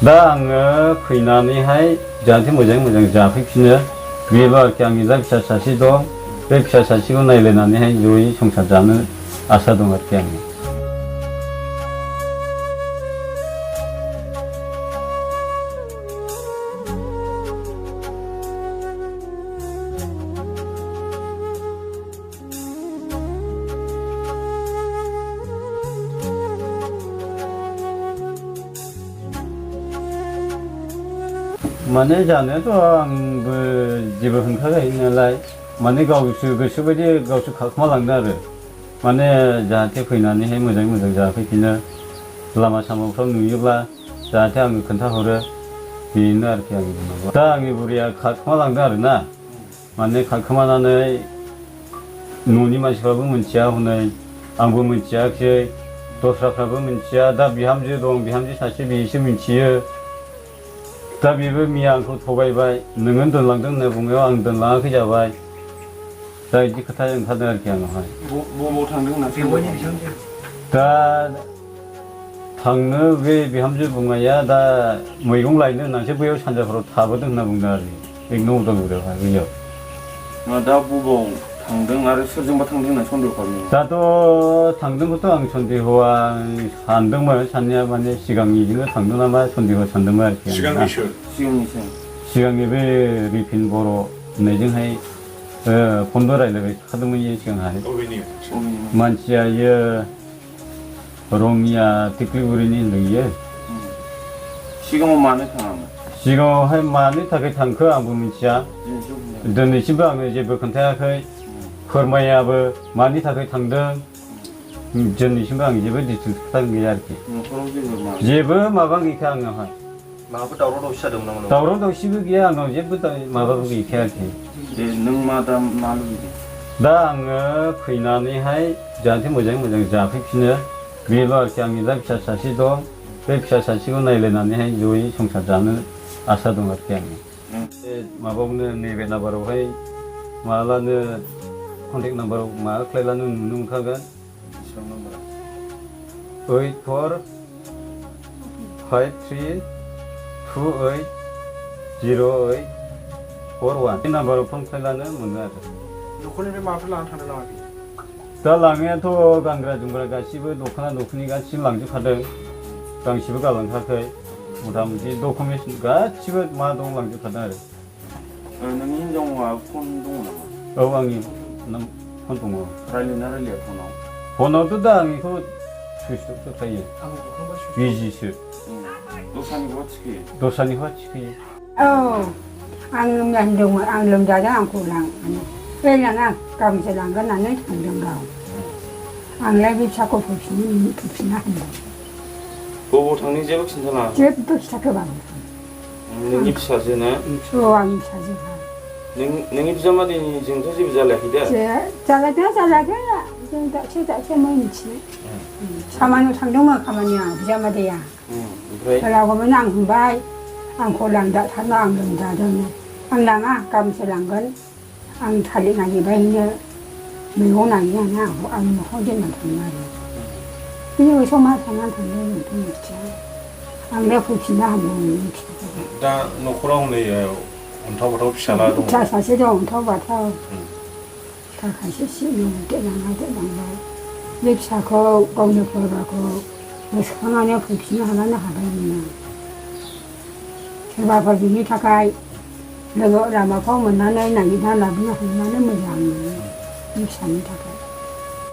다 आङो फैनानैहाय जाहाथे मोजां जाफैफिनो बेल' आरोखि आंनि दा फिसा सासे दं बे फिसा सासेखौ नायलायनानैहाय जयै संसार जानो आसा दं आरोखि आङो माने जानायाथ' आंबो जेबो हेंथा जायो नालाय माने गावसो गोसोबायदि गावसो खालामलांदों आरो माने जाहाथे फैनानैहाय मोजां जाफैफिनो लामा सामाफ्राव नुयोब्ला जाहाथे आंनो खोन्थाहरो बेनो आरोखि आंनि बुंनांगौआ दा आंनि बुरैया खारखोमालांदों आरो ना माने खारखोमानानै न'नि मानसिफ्राबो मिथिया हनै आंबो मिथियाखिसै दस्राफ्राबो मिथिया दा बिहामजो दं बिहामजो सासे बेसो मिथियो दा बेबो मिया आंखौ थगायबाय नोङो दोनलांदों होनना बुंनायाव आं दोनलाङाखै जाबाय दा बिदि खोथा ओंखारदों आरोखि आंनावहाय बबाव थांदों होनना दा थांनो बे बिहामजो बुंनाया दा मैगं लायनो होननानैसो बैयाव सानजाफोराव थाबोदों होनना बुंदों आरो बे उदालगुरियावहाय बैयाव दा बबाव थांदों आरो सोरजोंबा थांदों होनना सन्देह खालामदों दाथ' थांदोंखौथ' आं सन्देहआ सानदोंमोन साननाया माने सिगांनिजोंनो थांदों नामा सन्देह सानदोंमोन आरोखि सिगांनि बे रिफिन बर' होननायजोंहाय फनबो रायज्लायबाय थाखादोंमोन इयो सिगांहाय मानसिया इयो रङिया तिक्लिगुरिनि होनदों इयो सिगाङाव मानो थाङामोन सिगाङावहाय मानि थाखाय थांखो आंबो मिथिया दिनैसिमबो आङो जेबो खोन्थायाखै फोरमायाबो मानि थाखाय थांदों दिनैसिमबो आं जेबो डिटेल्स खोथा गैया आरोखि जेबो माबा गैखाया आंनावहाय माबाफोर दावराव दावसि जादोंमोन नामा दावराव दावसिबो गैया आंनाव जेबो माबाबो गैखाया आरोखि नों मा लुबैदों दा आङो फैनानैहाय जाहाथे मोजां जाफैफिनो बेल' आरोखि आंनि दा फिसा सासे दं बे फिसा सासेखौ नायलायनानैहाय जयै संसार जानो आसा दं आरोखि आङो माबायावनो नैबे नाम्बारावहाय मालानो कन्टेक्ट नाम्बाराव माबाख्लायब्लानो नुनो मोनखागोन 8453280841 बे नाम्बाराव फन खालामब्लानो मोनो आरो न'खरनिफ्राय माबाफोर लानानै थांदों नामा दा लांनायाथ' गानग्रा जोमग्रा गासिबो दख'ना दख'नि गासिबो लांजोबखादों गांसेबो गालांखायाखै मथा मथि डकुमेन्ट्स गासिबो मा दं लांजोबखादों आरो नोंनि हिनजावा फन दङ नामा औ आंनि फन दङ रायलायना रायलाया फनाव फनावथ' दा आं बेखौ सुइसअफसो थायो बिजिसो दस्रानिखौबा थिखोयो औ आं लोमजादोंमोन आं लोमजादों आंखौ लांनानै बे लाङा गाबोनसो लांगोन होननानै थांदों गाव आंलाय बे फिसाखौ फैफिनना होनदों बबाव थांनो जेबो खिन्थाला जेबो खिथाखोबाबो नोंनि फिसाजोना औ आंनि फिसाजोहा नोंनि बिजामादैनिजोंथ' जेबो जालायाखै दा जालायदों जालायाखै जों दासो मिथियो खामानियाव थांदोंमोन खामानिया बिजामादैया लाबोमोन आं होनबाय आंखौ लांदाथारना आं लोमजादों आं लाङा गाबोनसो लांगोन आं थालिर नागिरबायनो मैगं नागिरनानै आंनि न'खराव दोननानै थाङो आरो बिनि उनाव मा थांनानै थांदों जोंथ' मिथिया आं दा फैफिनना होनदों फिसाखौ दा न'खराव नै अन्थाव बाथाव फिसाला दं फिसा सासे दं अन्थाव बाथाव थाखायसो सिगां देरलांबाय बे फिसाखौ गावनि फोरबाखौ गोसोखांनानै फैफिननो हाबानो हाबायमोन सोरबाफोर बिनि थाखाय लोगो लामाफ्राव मोननानै नागिरना लाबोनो हायोबानो मोजां मोनो बे फिसानि थाखाय